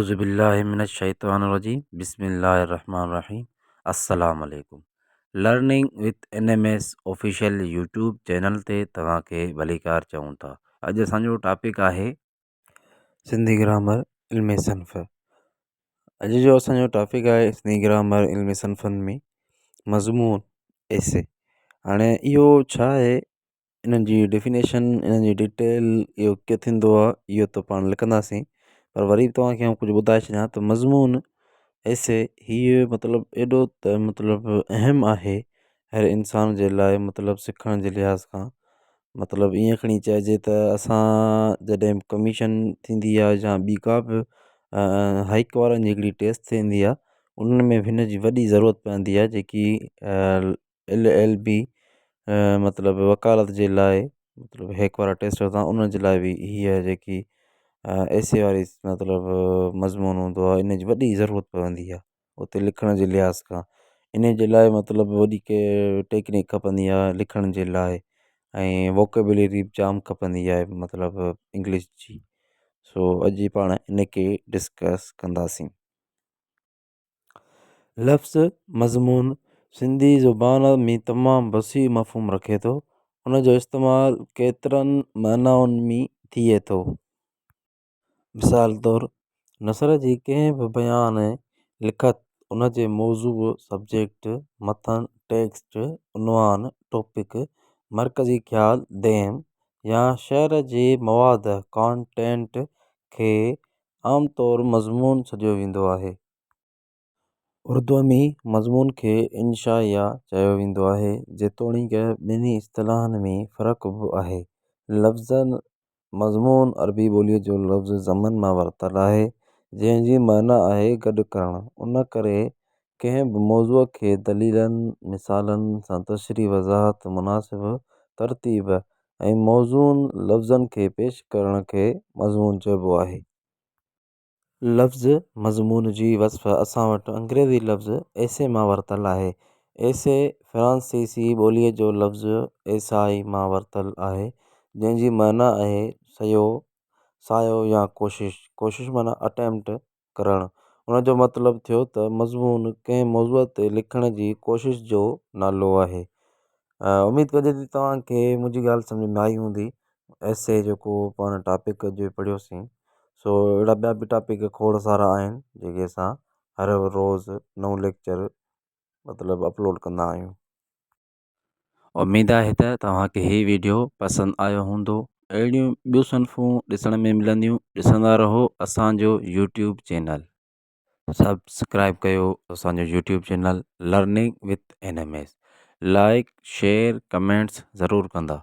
اعوذ بالله من الشيطان الرجيم بسم الله الرحمن الرحيم السلام عليڪم learning with N M S official YouTube channel تي توهان کي ڀليڪار چئون ٿا اڄ اسان جو ٽاپڪ آهي سنڌي گرامر علم صنف اڄ جو اسان جو ٽاپڪ آهي سنڌي گرامر علم صنفن ۾ مضمون ايسي هاڻي اهو ڇا آهي انهن جي ڊيفينيشن انهن جي ڊيٽيل اهو ڪيئن ٿيندو آهي اهو ته پاڻ لکنداسين پر وري به توهان کي آئون ڪجهه ٻڌائي ڇڏيان ته مضمون ايسي هيء مطلب ايڏو ته مطلب اهم آهي هر انسان جي لاءِ مطلب سکڻ جي لحاظ کان مطلب ائين کڻي چئجي ته اسان جڏهن ڪميشن ٿيندي آهي يا ٻي ڪا به هائيڪ وارن جي هڪڙي ٽيسٽ ٿيندي آهي ان ۾ به هن جي وڏي ضرورت پوندي آهي جيڪي ايل ايل بي مطلب وڪالت جي لاءِ مطلب هيڪ وارا ٽيسٽ ورتا ان جي لاءِ به هيءَ جيڪي اي سي واري مطلب مضمون هوندو آهي ان جي وڏي ضرورت پوندي آهي اتي لکڻ جي لحاظ کان ان جي لاءِ مطلب وڏي ڪي ٽيڪنڪ کپندي آهي لکڻ جي لاءِ ۽ ووڪيبلري به جام کپندي آهي مطلب انگلش جي سو اڄ پاڻ ان کي ڊسڪس ڪنداسين. لفظ مضمون سنڌي زبان ۾ تمام وسيع مفهوم رکي ٿو. ان جو استعمال ڪيترن معنائن ۾ ٿئي ٿو. مثال طور، نثر جي ڪنهن به بيان، لکت، ان جي موضوع، Subject، متن، Text، عنوان، Topic، مرڪزي خيال، Theme، يا شعر جي مواد، Content، کي عام طور مضمون سڏيو ويندو آهي. اردوء ۾ مضمون کي انشائيه چيو ويندو آهي، جيتوڻيڪ ٻنهي اصطلاحن ۾ فرق به آهي. لفظ مضمون عربي ٻوليء جو لفظ ضمن مان ورتل آهي، جنهن جي معنيٰ آهي گڏ ڪرڻ. ان ڪري ڪنهن به موضوع کي دليلن، مثالن سان تشريح، وضاحت، مناسب ترتيب ۽ موزون لفظن کي پيش ڪرڻ کي مضمون چئبو آهي. لفظ مضمون جي وصف اسان وٽ انگريزي لفظ Essay مان ورتل آهي. Essay فرانسيسي ٻوليء جو لفظ Essai مان ورتل آهي، جنهن جي معنيٰ آهي سعيو، سعيو يا ڪوشش، ڪوشش معنيٰ Attempt ڪرڻ. ان جو مطلب ٿيو ته مضمون ڪنهن موضوع تي لکڻ جي ڪوشش جو نالو آهي. اميد ڪجي ٿي توهان کي منهنجي ڳالهه سمجهه ۾ آئي هوندي. ايسي جيڪو پاڻ ٽاپڪ اڄ پڙهيوسين سو اهڙا ٻيا به ٽاپڪ کوڙ سارا آهن جيڪي اسان هر روز نئون ليڪچر مطلب اپلوڊ ڪندا آهيون. اميد آهي ته توهان کي هي ويڊيو پسند آيو هوندو. اهڙيون ٻيون صنفون ڏسڻ ۾ ملنديون. ڏسندا رهو اسان جو يوٽيوب چينل. سبسڪرائب ڪيو اسان جو YouTube channel learning with N M S. Like share comments ضرور ڪندا.